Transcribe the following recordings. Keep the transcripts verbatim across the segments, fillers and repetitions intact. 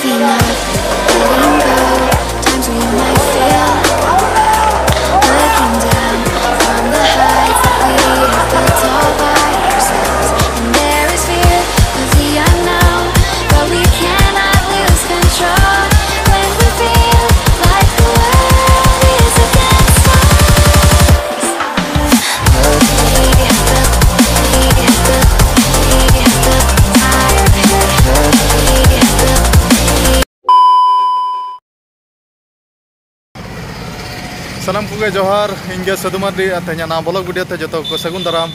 Letting go, times we might feel looking down from the heights that we have built all by ourselves. And there is fear of the unknown, but we cannot lose control when we feel like the world is against us. ᱥᱟᱱᱟᱢ ᱠᱚᱜᱮ ᱡᱚᱦᱟᱨ, ᱤᱧ ᱜᱮ ᱥᱟᱹᱫᱷᱩ ᱢᱟᱨᱰᱤ᱾ ᱟᱨ ᱛᱮᱦᱮᱧᱟᱜ ᱱᱟᱣᱟ blog video ᱛᱮ ᱡᱚᱛᱚ ᱠᱚ ᱥᱟᱹᱜᱩᱱ ᱫᱟᱨᱟᱢ᱾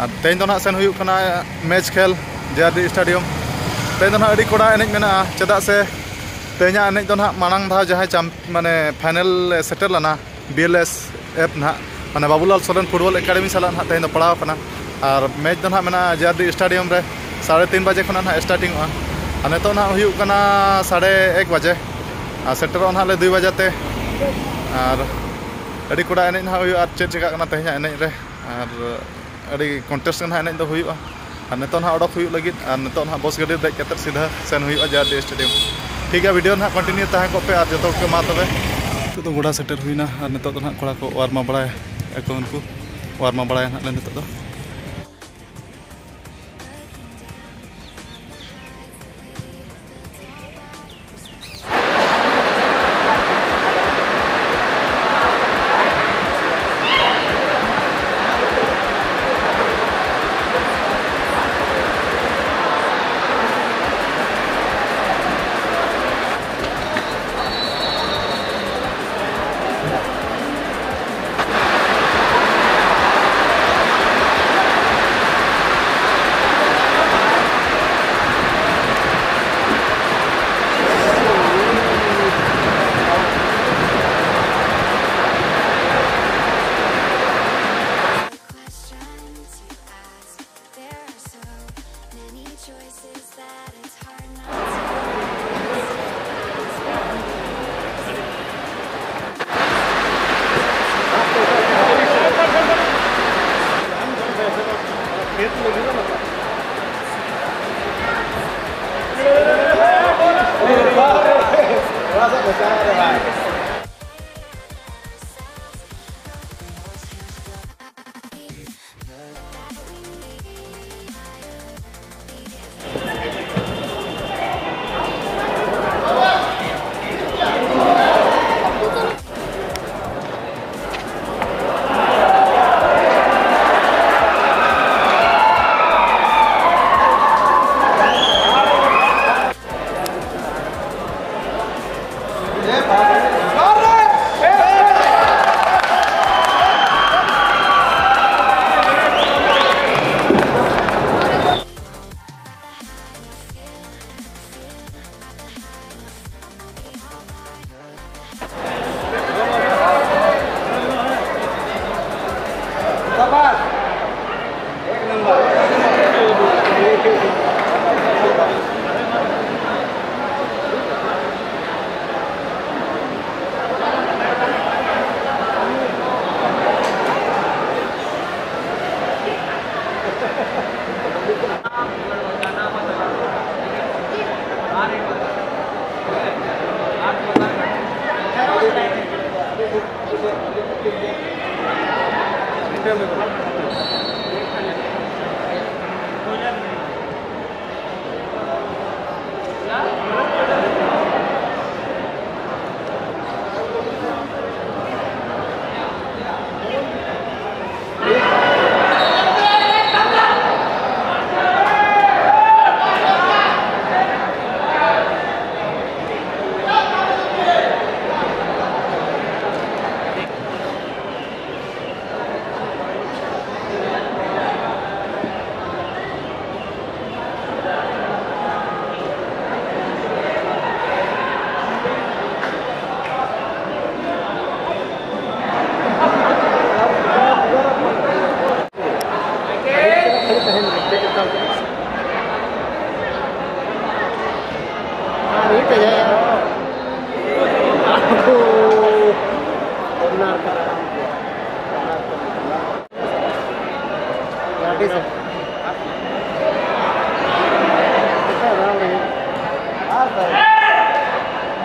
ᱟᱨ ᱛᱮᱦᱮᱧ ᱫᱚ ᱱᱟᱦᱟᱜ ᱥᱮᱱ ᱦᱩᱭᱩᱜ ᱠᱟᱱᱟ ᱢᱮᱪ ᱠᱷᱮᱞ ᱡᱮ ᱟᱨ ᱰᱤ ᱥᱴᱮᱰᱤᱭᱟᱢ᱾ ᱛᱮᱦᱮᱧ ᱫᱚ ᱱᱟᱦᱟᱜ ᱟᱹᱰᱤ ᱠᱚᱲᱟ ᱮᱱᱮᱡ ᱢᱮᱱᱟᱜᱼᱟ, ᱪᱮᱫᱟᱜ ᱥᱮ ᱛᱮᱦᱮᱧᱟᱜ ᱮᱱᱮᱡ ᱫᱚ ᱱᱟᱦᱟᱜ ᱢᱟᱲᱟᱝ ᱫᱷᱟᱣ ᱡᱟᱦᱟᱸᱭ ᱪᱟᱢ-, ᱢᱟᱱᱮ ᱯᱷᱟᱭᱱᱮᱞ ᱮ ᱥᱮᱴᱮᱨ ᱞᱮᱱᱟ, ᱵᱤ ᱮᱞ ᱮᱥ ᱮᱯᱷ ᱱᱟᱦᱟᱜ, ᱢᱟᱱᱮ ᱵᱟᱵᱩᱞᱟᱞ ᱥᱚᱨᱮᱱ ᱯᱷᱩᱴᱵᱚᱞ ᱮᱠᱟᱰᱮᱢᱤ ᱥᱟᱞᱟᱜ ᱱᱟᱦᱟᱜ ᱛᱮᱦᱮᱧ ᱫᱚ ᱯᱟᱲᱟᱣ ᱟᱠᱟᱱᱟ᱾ ᱟᱨ ᱢᱮᱪ ᱫᱚ ᱱᱟᱦᱟᱜ ᱢᱮᱱᱟᱜᱼᱟ ᱡᱮ ᱟᱨ ᱰᱤ ᱥᱴᱮᱰᱤᱭᱟᱢ ᱨᱮ, ᱥᱟᱲᱮ ᱛᱤᱱ ᱵᱟᱡᱮ ᱠᱷᱚᱱᱟᱜ ᱱᱟᱦᱟᱜ ᱥᱴᱟᱨᱴᱤᱝᱚᱜᱼᱟ᱾ ᱟᱨ ᱱᱤᱛᱚᱜ ᱱᱟᱦᱟᱜ ᱦᱩᱭᱩᱜ ᱠᱟᱱᱟ ᱥᱟᱲᱮ ᱮᱠ ᱵᱟᱡᱮ, ᱟᱨ ᱥᱮᱴᱮᱨᱚᱜᱼᱟ ᱱᱟᱦᱟᱜ ᱞᱮ ᱫᱩᱭ ᱵᱟᱡᱮ ᱛᱮ᱾ ᱟᱨ ᱟᱹᱰᱤ ᱠᱚᱲᱟ ᱮᱱᱮᱡ ᱱᱟᱦᱟᱜ ᱦᱩᱭᱩᱜᱼᱟ, ᱟᱨ ᱪᱮᱫ ᱪᱮᱠᱟᱜ ᱠᱟᱱᱟ ᱛᱮᱦᱮᱧᱟᱜ ᱮᱱᱮᱡ ᱨᱮ, ᱟᱨ ᱟᱹᱰᱤ ᱠᱚᱱᱴᱮᱥᱴ ᱜᱮ ᱱᱟᱦᱟᱜ ᱮᱱᱮᱡ ᱫᱚ ᱦᱩᱭᱩᱜᱼᱟ᱾ ᱟᱨ ᱱᱤᱛᱚᱜ ᱱᱟᱦᱟᱜ ᱚᱰᱚᱠ ᱦᱩᱭᱩᱜ ᱞᱟᱹᱜᱤᱫ, ᱟᱨ ᱱᱤᱛᱚᱜ ᱱᱟᱦᱟᱜ ᱵᱚᱥ ᱜᱟᱹᱰᱤ ᱨᱮ ᱫᱮᱡ ᱠᱟᱛᱮᱫ ᱥᱤᱫᱷᱟᱹ ᱥᱮᱱ ᱦᱩᱭᱩᱜᱼᱟ ᱡᱮ ᱟᱨ ᱰᱤ ᱥᱴᱮᱰᱤᱭᱟᱢ᱾ ᱴᱷᱤᱠ ᱜᱮᱭᱟ, ᱵᱷᱤᱰᱤᱭᱳ ᱱᱟᱦᱟᱜ ᱠᱚᱱᱴᱤᱱᱤᱭᱩ ᱛᱟᱦᱮᱸ ᱠᱚᱜ ᱯᱮ, ᱟᱨ ᱡᱚᱛᱚ ᱠᱚᱜᱮ ᱢᱟ ᱛᱚᱵᱮ᱾ ᱱᱤᱛᱚᱜ ᱫᱚ ᱜᱚᱰᱟ ᱥᱮᱴᱮᱨ ᱦᱩᱭᱱᱟ, ᱟᱨ ᱱᱤᱛᱚᱜ ᱫᱚ ᱱᱟᱦᱟᱜ ᱠᱚᱲᱟ ᱠᱚ ᱣᱟᱨᱢ ᱟᱯ ᱵᱟᱲᱟᱭᱟ ᱠᱚ, ᱩᱱᱠᱩ ᱣᱟᱨᱢ ᱟᱯ ᱵᱟᱲᱟᱭᱟ ᱱᱟᱦᱟᱜ ᱞᱮ ᱱᱤᱛᱚᱜ ᱫᱚ᱾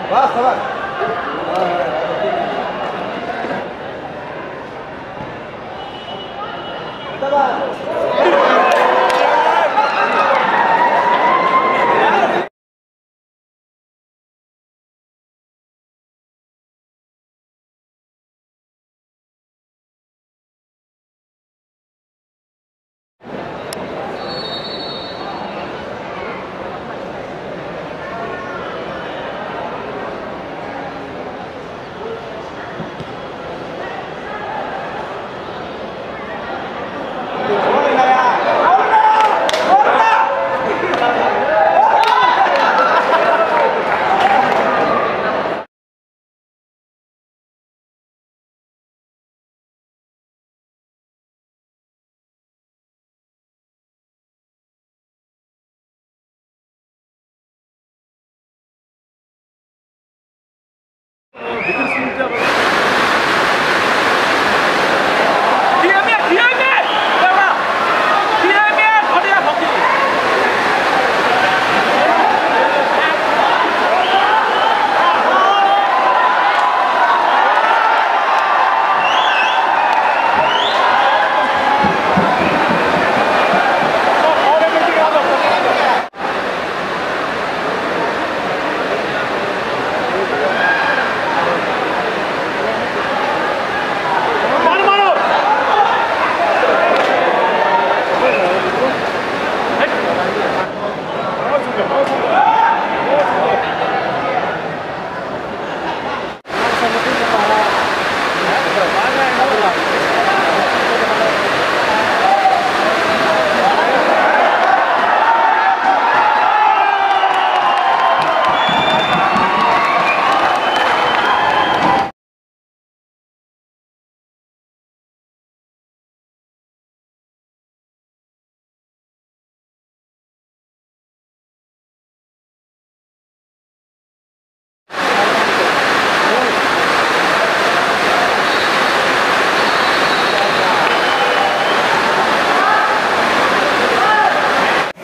ᱵᱟᱥ, ᱵᱟᱥ᱾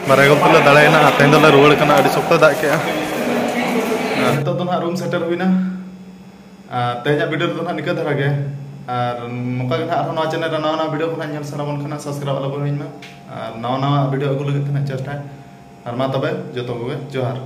ᱵᱟᱨᱭᱟ ᱜᱚᱞ ᱛᱮᱞᱮ ᱫᱟᱲᱮᱭᱮᱱᱟ ᱟᱨ ᱛᱮᱦᱮᱧ ᱫᱚᱞᱮ ᱨᱩᱣᱟᱹᱲ ᱠᱟᱱᱟ᱾ ᱟᱹᱰᱤ ᱥᱚᱠᱛᱚᱭ ᱫᱟᱜ ᱠᱮᱜᱼᱟ᱾ ᱱᱤᱛᱚᱜ ᱫᱚ ᱱᱟᱦᱟᱜ ᱨᱩᱢ ᱥᱮᱴᱮᱨ ᱦᱩᱭᱱᱟ᱾ ᱟᱨ ᱛᱮᱦᱮᱧᱟᱜ ᱵᱷᱤᱰᱤᱭᱳ ᱨᱮᱫᱚ ᱱᱟᱦᱟᱜ ᱱᱤᱝᱠᱟᱹ ᱫᱷᱟᱨᱟ ᱜᱮ᱾ ᱟᱨ ᱱᱚᱝᱠᱟ ᱜᱮ ᱱᱟᱦᱟᱜ ᱟᱨᱦᱚᱸ ᱱᱚᱣᱟ ᱪᱮᱱᱮᱞ ᱨᱮ ᱱᱟᱣᱟ ᱱᱟᱣᱟ ᱵᱷᱤᱰᱤᱭᱳ ᱠᱚ ᱱᱟᱦᱟᱜ ᱧᱮᱞ ᱥᱟᱱᱟ ᱵᱚᱱ ᱠᱷᱟᱱ ᱥᱟᱵᱥᱠᱨᱟᱭᱤᱵ ᱟᱞᱚ ᱵᱚᱱ ᱦᱤᱲᱤᱧ ᱢᱟ᱾ ᱟᱨ ᱱᱟᱣᱟ ᱱᱟᱣᱟ ᱵᱷᱤᱰᱤᱭᱳ ᱟᱹᱜᱩ ᱞᱟᱹᱜᱤᱫ ᱛᱮ ᱱᱟᱦᱟᱜ ᱪᱮᱥᱴᱟᱭ᱾ ᱟᱨ ᱢᱟ ᱛᱚᱵᱮ ᱡᱚᱛᱚ ᱠᱚᱜᱮ ᱡᱚᱦᱟᱨ᱾